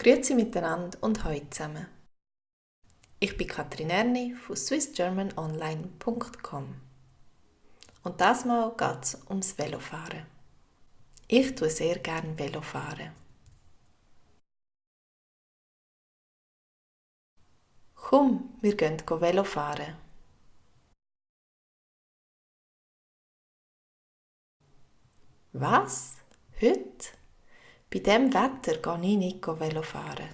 Grüezi miteinander und heute zusammen. Ich bin Katrin Erni von swissgermanonline.com und das Mal geht es ums Velofahren. Ich tue sehr gerne Velofahren. Komm, wir gehen Velofahren. Was? Heute? Bei diesem Wetter gehe ich nicht Velofahren.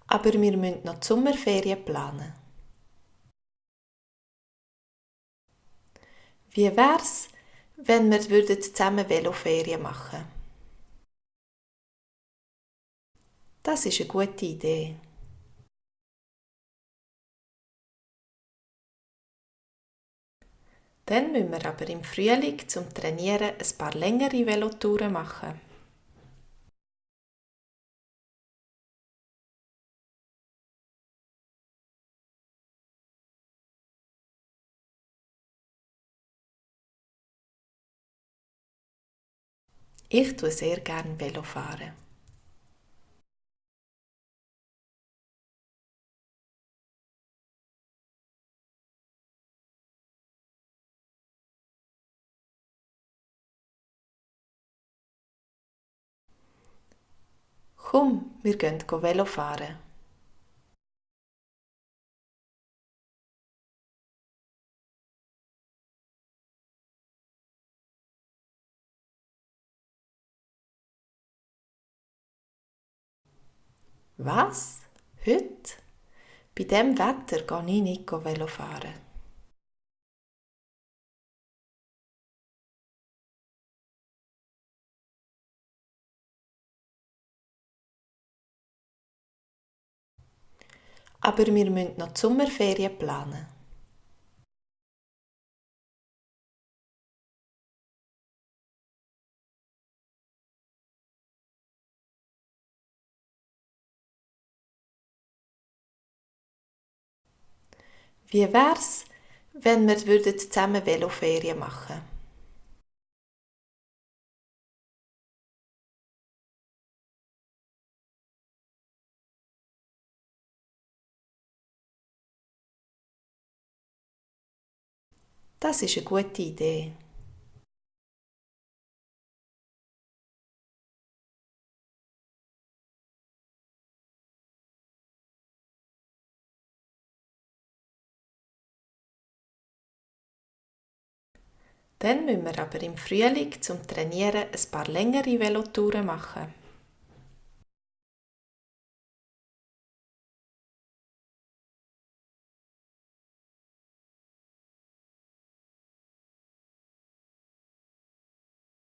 Aber wir müssen noch die Sommerferien planen. Wie wär's, wenn wir zusammen Veloferien machen würden? Das ist eine gute Idee. Dann müssen wir aber im Frühling zum Trainieren ein paar längere Velotouren machen. Ich tue sehr gerne Velofahren. Komm, wir gehen Velofahren. Was? Heute? Bei diesem Wetter gehe ich nicht Velofahren. Aber wir müssen noch die Sommerferien planen. Wie wär's, wenn wir zusammen Veloferien machen würden? Das ist eine gute Idee. Dann müssen wir aber im Frühling zum Trainieren ein paar längere Velotouren machen.